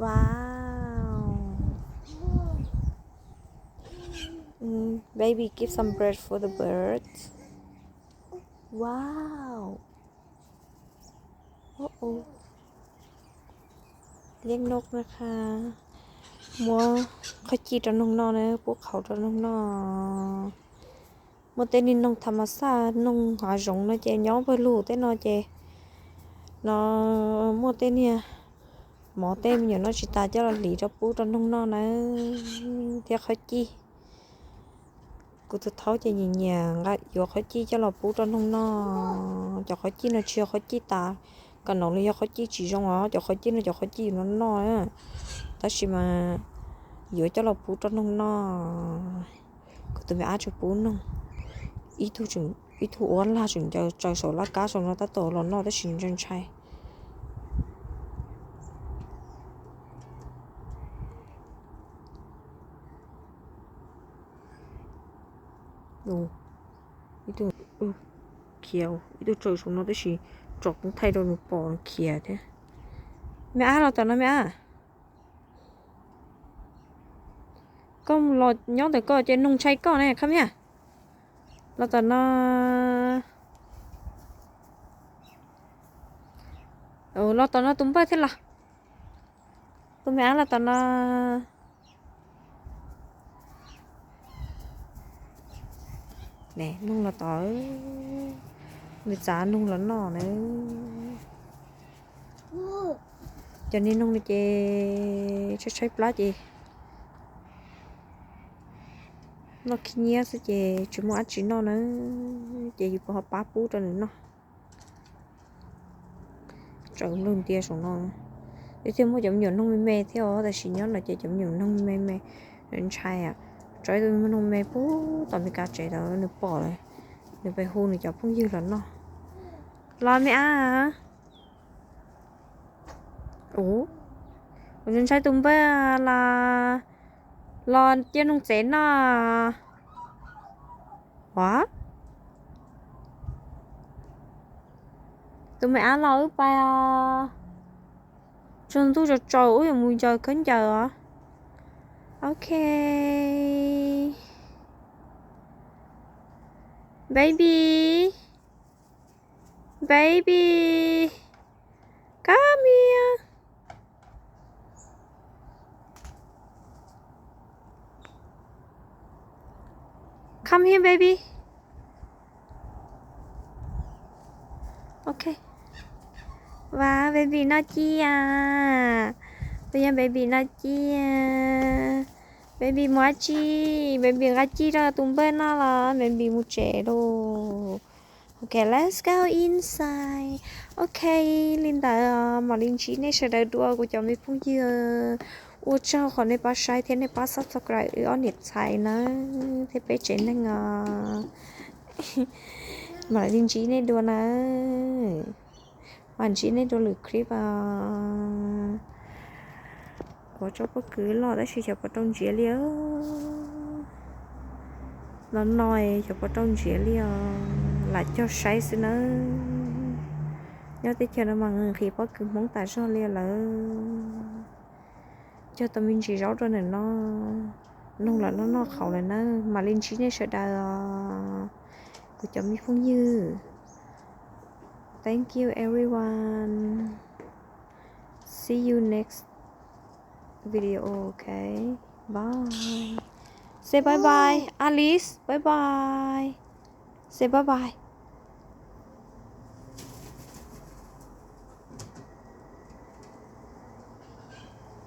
Wow. Mm, baby, give some bread for the birds. Wow. Ua u, liab noj na kha. Muab qhov cij rau noog noj na, pub qhauv rau noog noj. Muaj tej niag noog tham mas xaj, noog hav zoov no ces nyob pawg lug tej no ces no muaj tej niag mov tej me nyuam noj tsis tas coj los hliv rau pub rau noog noj na, thiab qhov cij. Kuv tus thaub ces nyiam nyiam nqa yuav qhov cij coj los pub rau noog noj. Cov qhov cij no tsis yog qhov cij tas, kam no los yog qhov cij tsis zoo os, cov qhov cij no cov qhov cij yus noj noj, tab sis mas yuav coj los pub rau noog noj. Kuv tus me ab tseem pub noog, ib tug ua lag tseem ncaws tsaws saum laj kab saum no tab tom los noj tab sis ntshai ntshai. Ib tug khiav, ib tug tsaws saum no tab sis tsom koob thaij rau nws pom khiav thiab. Me ab los tom no me ab. Koj los nyob ntawm koj ces noog ntshai koj ne, khab miab. Los tom no. Los tom no tus npawj thiab los. Tus me ab los tom no. Ne, noog los tom, nws txav noog los noj na. Cov niag noog no ces tshaib tshaib plab ces noj khib nyiab xwb ces tsis muaj dab tsi noj na, ces yus puas ho pab pub rau nws noj. Tsaws nplawg ntias saum no. Yus thiaj muaj cov me nyuam noog me me thiab os, tab sis nyob no ces cov me nyuam noog me me ntshai. Tso ib tug noog me pub tom Meskas tsev tod nws pom lawm, nws pem hu nws cov phooj ywg los noj. Los me ab. Ua, kuv ntshai tus npawj los, los cia noog txev noj. Ua, tus me ab los wb pais os. Tsaus ntuj tsaus tsaus wb yuav mus ncaws khaub ncaws os. Ok. Baby. Baby. Come here. Come here, baby. Ok. Ua, baby noj ci a. Tus yog baby noj ci a. Baby mus dab tsi? Baby nqa ci rau tus npawj noj los baby mus tsev lauj. Ok, let's go inside. Ok, li ntawd mam li ntsib nej sawv daws dua kuv cov me phooj ywg. Ua tsaug qhov nej pab saib thiab nej pab subscribe wb ob niam txhais nawb thiab peb tsev neeg os. Mam li ntsib nej dua nawb. Mam ntsib nej dua lwm clip os. Kuv tsob pob kws loj tab sis xyov puas rau ntsiav li. Los no xyov puas rau ntsiav li os, lam cog saib xwb nawb. Nyob teb chaws no mas nqhis pob kws Hmoob tas zog li lawm. Cog tau me ntsis zaub rau ntawm no, noog los noj noj qhauv lawm nawb. Mam li ntsib nej sawv daws os, kuv cov me phooj ywg. Thank you everyone. See you next video, ok? Bye. Say bye bye, Alice. Bye bye. Say bye bye.